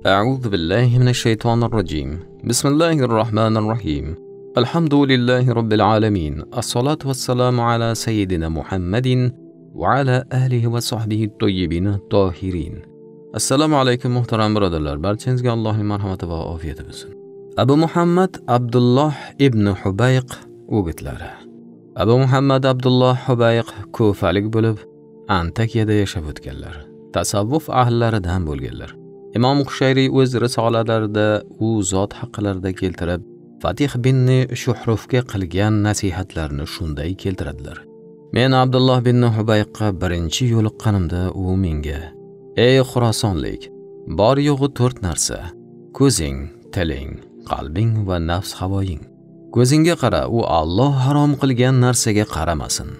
A'udhu billahi minash shaytonir rojim. Bismillahir rohmanir rohim. Alhamdulillahi robbil alamin. As-salatu was-salamu ala sayyidina Muhammadin va ala alihi va sahbihi at-tayyibin at-tahirin. Assalomu alaykum muhtaram birodarlar. Barchangizga Allohning marhamati va ofiyati bo'lsin. Abu Muhammad Abdulloh ibn Hubayq o'gitlari. Abu Muhammad Abdulloh Hubayq Kufalik bo'lib, Antakiyada yashab o'tganlar. Tasavvuf ahllaridan bo'lganlar. Imom Qushayriy o'z risolalarida u zot haqlarida keltirib, Fatih bin Shuhrufga qilgan nasihatlarini shunday keltiradilar. Men Abdulloh bin Hubayqqa birinchi yo'liqqanimda u menga: "Ey Xurosonlik, bor yo'g'i to'rt narsa: ko'zing, tiling, qalbing va nafs havoying. Ko'zingga qara, u Alloh harom qilgan narsaga qaramasin.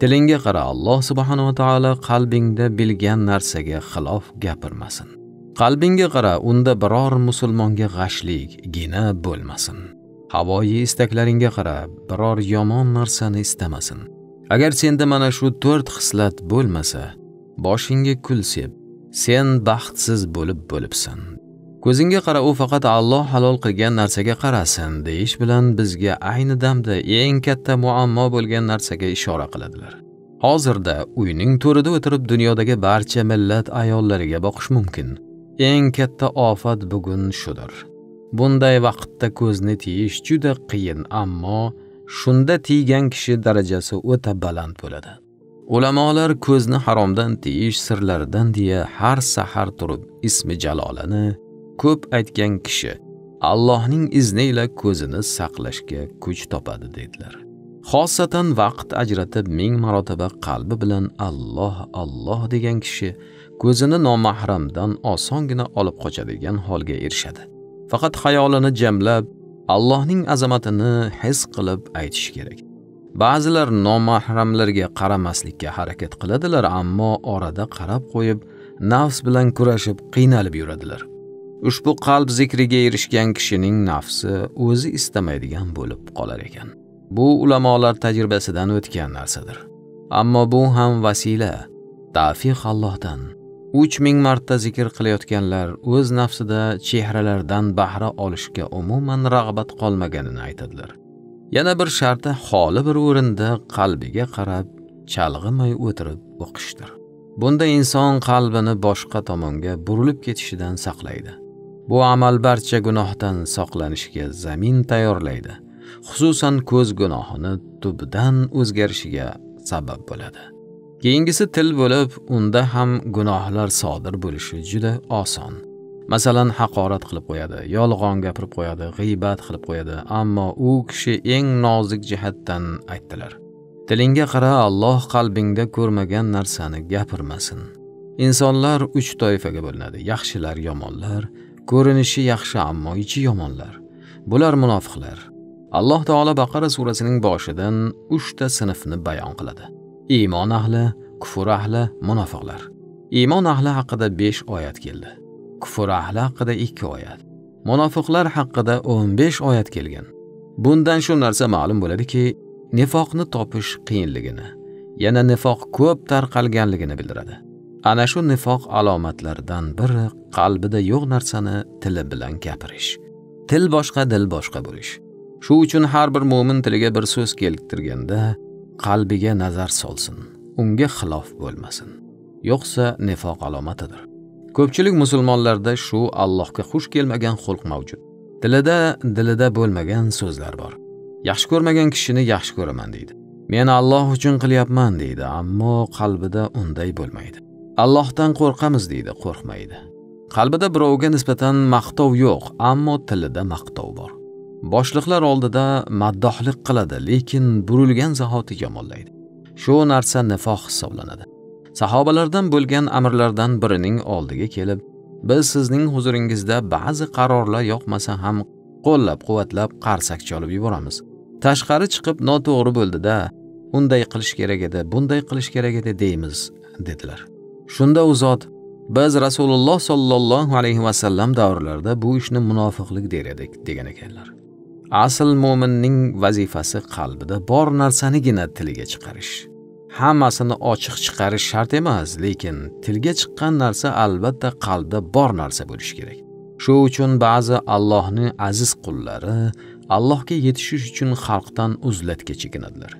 Tilingga qara, Alloh subhanahu va taolo qalbingda bilgan narsaga xilof gapirmasin. Qalbingga qara, unda biror musulmonga g'ashlik, gina bo'lmasin. Havoyi istaklaringga qara, biror yomon narsani istamasin. Agar senda mana shu to'rt xislat bo'lmasa, boshingga kul sep, sen baxtsiz bo'libsan. Ko'zingga qara, u faqat Alloh halol qilgan narsaga qarasin" deyish bilan bizga ayni damda eng katta muammo bo'lgan narsaga ishora qiladilar. Hozirda uyning to'rida o'tirib dunyodagi barcha millat ayollariga boqish mumkin. Eng katta ofat bugun shudir. Bunday vaqtda ko'zni tiyish juda qiyin, ammo shunda tiygan kishi darajasi o'ta baland bo'ladi. Ulamolar ko'zni haromdan tiyish sirlaridan deya har sahar turib ismi jalolani ko'p aytgan kishi Allohning izni ila ko'zini saqlashga kuch topadi dedilar. Xosatan vaqt ajratib 1000 marotaba qalbi bilan Alloh Alloh degan kishi ko'zini nomahramdan osongina olib qochadigan holga erishadi. Faqat xayolini jamlab, Allohning azamatini his qilib aytish kerak. Ba'zilar nomahramlarga qaramaslikka harakat qiladilar, ammo orada qarab qo'yib, nafs bilan kurashib qiynalib yuradilar. Ushbu qalb zikriga erishgan kishining nafsi o'zi istamaydigan bo'lib qolar ekan. Bu ulamolar tajribasidan o'tgan narsadir. Ammo bu ham vasila, tavfiq Allohdan. 3000 marta zikr qilayotganlar o'z nafsida chehralardan bahra olishga umuman rag'bat qolmaganini aytadilar. Yana bir sharti xoli bir o'rinda qalbiga qarab, chalg'imay o'tirib o'qishdir. Bunda inson qalbini boshqa tomonga burilib ketishidan saqlaydi. Bu amal barcha gunohdan saqlanishga zamin tayyorlaydi. Xususan ko'z gunohini tubdan o'zgarishiga sabab bo'ladi. Keyingisi til bo'lib, unda ham gunohlar sodir bo'lishi juda oson. Masalan, haqorat qilib qo'yadi, yolg'on gapirib qo'yadi, g'iybat qilib qo'yadi, ammo u kishi eng nozik jihatdan aytdilar. Tilingga qara, Alloh qalbingda ko'rmagan narsani gapirmasin. Insonlar 3 toifaga bo'linadi: yaxshilar, yomonlar, ko'rinishi yaxshi ammo ichi yomonlar. Bular munofiqlar. Alloh taolo Baqara surasining boshidan 3 ta sinfni bayon qiladi. Iymon ahli, kufr ahli, munofiqlar. Iymon ahli haqida 5 oyat keldi. Kufr ahli haqida 2 oyat. Munofiqlar haqida 15 oyat kelgan. Bundan shu narsa ma'lum bo'ladiki, nifoqni topish qiyinligini, yana nifoq ko'p tarqalganligini bildiradi. Ana shu nifoq alomatlaridan biri qalbida yo'q narsani tili bilan gapirish. Til boshqa, dil boshqa bo'lish. Shu uchun har bir mo'min tiliga bir so'z keltirganda qalbiga nazar solsin, unga xilof bo'lmasin. Yo'qsa nifoq alomatidir. Ko'pchilik musulmonlarda shu Allohga xush kelmagan xulq mavjud. Tilida, dilida bo'lmagan so'zlar bor. Yaxshi ko'rmagan kishini yaxshi ko'raman deydi. Men Alloh uchun qilyapman deydi, ammo qalbida unday bo'lmaydi. Allohdan qo'rqamiz deydi, qo'rqmaydi. Qalbida birovga nisbatan maqtov yo'q, ammo tilida maqtov bor. Boshliqlar oldida maddohlik qiladi, lekin burilgan zahoti yomonlaydi. Shu narsa nifoq hisoblanadi. Sahobalardan bo'lgan amirlardan birining oldiga kelib, "Biz sizning huzuringizda ba'zi qarorlar yoqmasa ham qo'llab-quvvatlab qarsak chalib yuboramiz. Tashqari chiqib noto'g'ri bo'ldi-da, unday qilish kerak edi, bunday qilish kerak edi deymiz" dedilar. Shunda u zot: "Biz Rasululloh sollallohu alayhi va sallam davrlarida bu ishni munofiqlik der edik" degan ekanlar. Asl mo'minning vazifasi qalbida bor narsanigina tiliga chiqarish. Hammasini ochiq chiqarish shart emas, lekin tilga chiqqan narsa albatta qalbda bor narsa bo'lishi kerak. Shu uchun ba'zi Allohning aziz qullari Allohga yetishish uchun xalqdan uzlatga chekinadilar.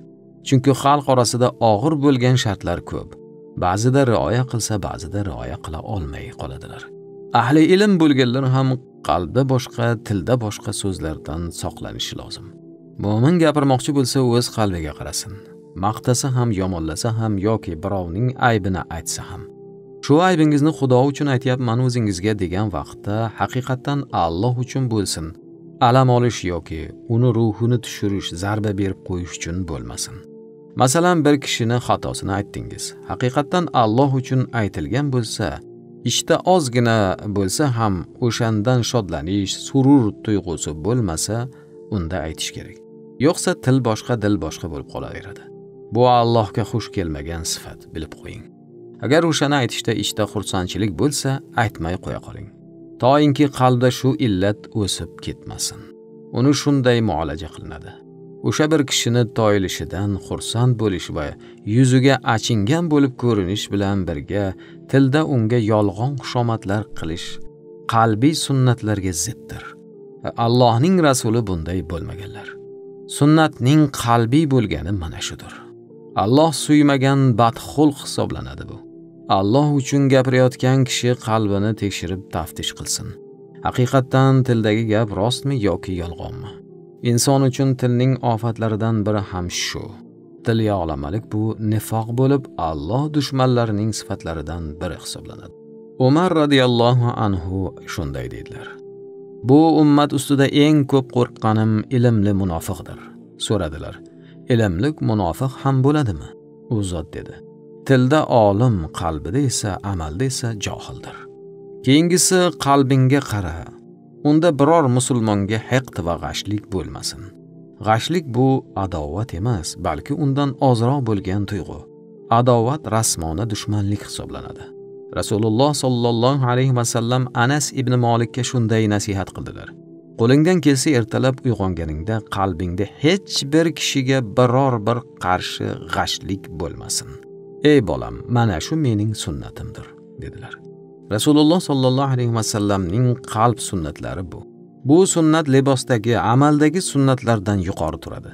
Chunki xalq orasida og'ir bo'lgan shartlar ko'p. Ba'zida rioya qilsa, ba'zida rioya qila olmay qoladilar. Ahli ilm bo'lganlar ham qalbda boshqa, tilda boshqa so'zlardan saqlanishi lozim. Mo'min gapirmoqchi bo'lsa, o'z qalbiga qarasin. Maqtasa ham, yomonlasa ham yoki birovning aybini aytsa ham. Shu aybingizni Xudo uchun aytyapman o'zingizga degan vaqtda haqiqatdan Alloh uchun bo'lsin. Alam olish yoki uni ruhini tushirish, zarba berib qo'yish uchun bo'lmasin. Masalan, bir kishini xatosini aytdingiz. Haqiqatdan Alloh uchun aytilgan bo'lsa, ishda ozgina bo'lsa ham o'shandan shodlanish, surur tuyg'usi bo'lmasa, unda aytish kerak. Yo'qsa til boshqa, dil boshqa bo'lib qolaveradi. Bu Allohga xush kelmagan sifat, bilib qo'ying. Agar o'shani aytishda ichda xursandchilik bo'lsa, aytmay qo'ya qoling. Toinki qalbda shu illat o'sib ketmasin. Uni shunday muolaja qilinadi. O'sha bir kishini toyilishidan xursand bo'lish va yuziga achingan bo'lib ko'rinish bilan birga tilda unga yolg'on xushomadlar qilish qalbiy sunnatlarga ziddir. Allohning rasuli bunday bo'lmaganlar. Sunnatning qalbiy bo'lgani mana shudir. Alloh suymagan badxulq hisoblanadi bu. Alloh uchun gapirayotgan kishi qalbini tekshirib taftish qilsin. Haqiqatdan tildagi gap rostmi yoki yolg'onmi? Inson uchun tilning ofatlaridan biri ham shu. Til yog'lamalik bu nifoq bo'lib, Alloh dushmanlarining sifatlaridan biri hisoblanadi. Umar radhiyallohu anhu shunday dedilar: Bu ummat ustida eng ko'p qo'rqqanim ilmli munofiqdir. So'radilar: Ilmli munofiq ham bo'ladimi? U zot dedi: Tilda olim, qalbida esa, amalda esa johildir. Keyingisi qalbingga qara. Unda biror musulmonga hiqd va g'ashlik bo'lmasin. G'ashlik bu adovat emas, balki undan ozroq bo'lgan tuyg'u. Adovat rasmona dushmanlik hisoblanadi. Rasululloh sollallohu alayhi vasallam Anas ibn Malikka shunday nasihat qildilar: Qo'lingdan kelsa ertalab uyg'onganingda qalbingda hech bir kishiga biror bir qarshi g'ashlik bo'lmasin. Ey bolam, mana shu mening sunnatimdir, dedilar. Rasululloh sollallohu alayhi vasallamning qalb sunnatlari bu. Bu sunnat libosdagi, amaldagi sunnatlardan yuqori turadi.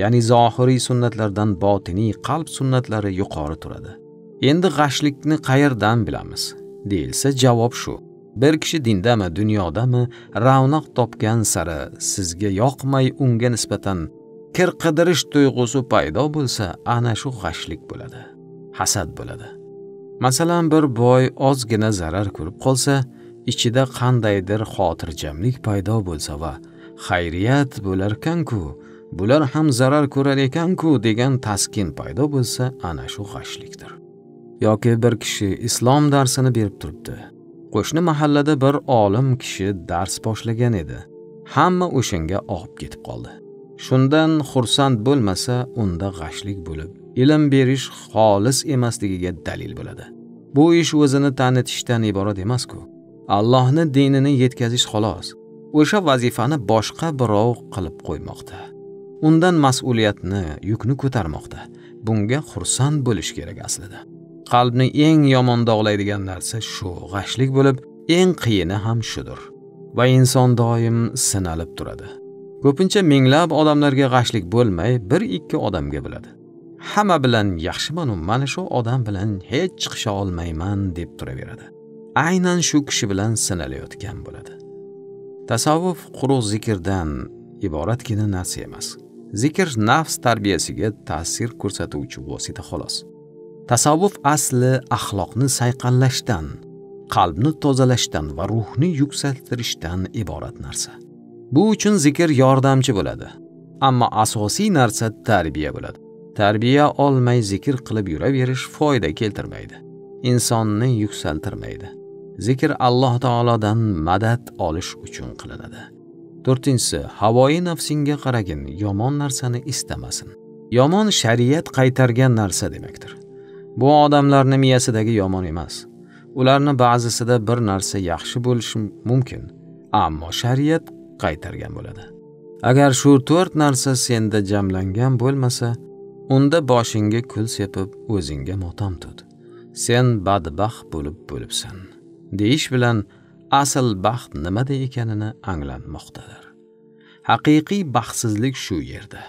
Ya'ni zohiriy sunnatlardan botiniy qalb sunnatlari yuqori turadi. Endi g'ashlikni qayerdan bilamiz deyilsa, javob shu: Bir kishi dindami, dunyodami ravnaq topgan sari sizga yoqmay unga nisbatan kir qidirish tuyg'usi paydo bo'lsa, ana shu g'ashlik bo'ladi, hasad bo'ladi. Masalan, bir boy ozgina zarar ko'rib qolsa, ichida qandaydir xotirjamlik paydo bo'lsa va xayriyat bo'larkan-ku, bular ham zarar ko'rar ekan-ku degan taskin paydo bo'lsa, ana shu g'ashlikdir. Yoki bir kishi islom darsini berib turibdi. Qo'shni mahallada bir olim kishi dars boshlagan edi. Hamma o'shanga og'ib ketib qoldi. Shundan xursand bo'lmasa, unda g'ashlik bo'lib, ilm berish xolis emasligiga dalil bo'ladi. Bu ish o'zini tanitishdan iborat emas-ku. Allohning dinini yetkazish xolos. O'sha vazifani boshqa birov qilib qo'ymoqda. Undan mas'uliyatni, yukni ko'tarmoqda. Bunga xursand bo'lish kerak aslida. Qalbni eng yomon dog'laydigan narsa shu g'ashlik bo'lib, eng qiyini ham shudir. Va inson doim sinalib turadi. Ko'pincha minglab odamlarga g'ashlik bo'lmay, bir-ikki odamga bo'ladi. Hamma bilan yaxshiman, mana shu odam bilan hech chiqisha olmayman deb turaveradi. Aynan shu kishi bilan sinalayotgan bo'ladi. Tasavvuf quruq zikrdan iboratgina narsa emas. Zikr nafs tarbiyasiga ta'sir ko'rsatuvchi vosita xolos. Tasavvuf asli axloqni sayqallashdan, qalbni tozalashdan va ruhni yuksaltirishdan iborat narsa. Bu uchun zikr yordamchi bo'ladi. Ammo asosiy narsa tarbiya bo'ladi. Tarbiya olmay zikr qilib yuraverish foyda keltirmaydi. Insonni yuksaltirmaydi. Zikr Alloh taolodan madad olish uchun qilinadi. To'rtinchisi, havoyi nafsingga qaragin, yomon narsani istamasin. Yomon shariat qaytargan narsa demakdir. Bu odamlarning miyasidagi yomon emas. Ularni ba'zisida bir narsa yaxshi bo'lishi mumkin, ammo shariat qaytargan bo'ladi. Agar shu to'rt narsa senda jamlangan bo'lmasa, unda boshingga kul sepib, o'zingga motam tut. Sen badbaxt bo'lib bo'libsan deyish bilan Asl baxt nimada ekanini anglanmoqdadir. Haqiqiy baxtsizlik shu yerda.